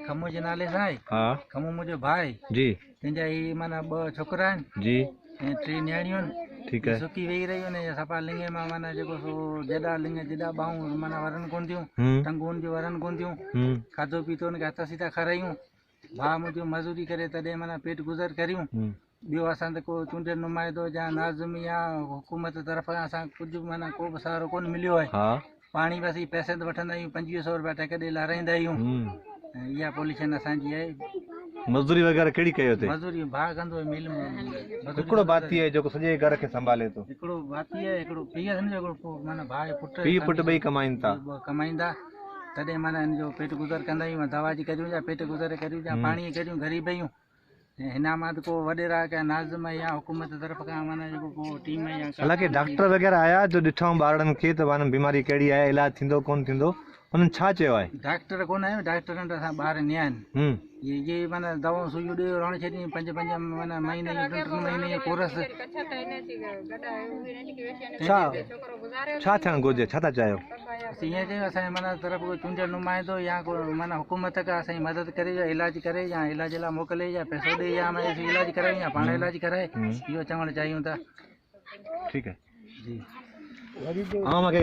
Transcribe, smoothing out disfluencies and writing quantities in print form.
کمو جي نالي سان آهي. ها. کمو منهنجو ڀاء آهي. جي. تنهن جا هي معنيٰ ٻه ڇوڪرا آهن. جي. ۽ ٽي نياڻيون آهن. ٺيڪ آهي. سڪي ويهي رهيون آهن صفا لڱي مان معنيٰ جيڪو سو جيڏا لڱ جيڏا ٻانهون معنيٰ ورن ڪونه ٿيون. ٽنگون هن جون ورن ڪونه ٿيون. کاڌو پيتو هن کي هٿ سيڌا کارايون. ڀاء منهنجو مزوري ڪري تڏهن معنيٰ پيٽ گذر ڪريون. ٻيو اسان تي ڪو چونڊيل نمائندو يا ناظم يا حڪومت طرف کان اسان کي ڪجهه به معنيٰ ڪو به سهارو ڪونه مليو آهي. پاڻي به اسين پئسن تي وٺندا آهيون 25 سو روپيا ٽيڪ ڏئي لارائيندا آهيون. اها پوليشن اسان جي آهي. مزدوري وغيره ڪهڙي ڪيو اتي؟ مزدوري ڀاء ڪندو آهي ميل ۾ مزدوري هڪڙو ڀاتي آهي جيڪو سڄي گهر کي سنڀالي ٿو. هڪڙو ڀاتي آهي هڪڙو پيء آهي هن جو هڪڙو معنيٰ ڀاء پٽ پيء پٽ ٻئي ڪمائين ٿا. ڪمائيندا تڏهن معنيٰ هن جو پيٽ گذر ڪندا آهيون دوا جي ڪريون يا پيٽ گذر ڪريون يا پاڻي جي ڪريون غريب آهيون. هن مان ته ڪو وڏيرا ڪا ناظم يا حڪومت طرف کان معنيٰ جيڪو ڪو ٽيم يا ڪا حالانڪه ڊاڪٽر وغيره آيا جو ڏٺائون ٻارڙن کي ته معنيٰ بيماري ڪهڙي آهي علاج ٿيندو ڪونه ٿيندو انهن ڇا چيو آهي؟ ڊاڪٽر ڪونه آيو ڊاڪٽرن ته اسان ٻار نيا آهن اهي جي معنيٰ دوائون سوئيون ڏيئي روڻ ڇڏين پنج پنج معنيٰ مهيني جو ٽن ٽن مهيني جو ڪورس. ڇا ڇا ٿيڻ گهرجي ڇا ٿا چاهيو؟ اسين ائين چاهيون اسان جي معنيٰ طرف ڪو چونڊيل نمائندو يا ڪو معنيٰ حڪومت ڪا اسان جي مدد ڪري يا علاج ڪري يا علاج لاء موڪلي يا پئسو ڏي يا معنيٰ اسين علاج ڪرايون يا پاڻ علاج ڪرائي اهو چوڻ چاهيون ٿا. ٺيڪ آهي جي. عوام کي.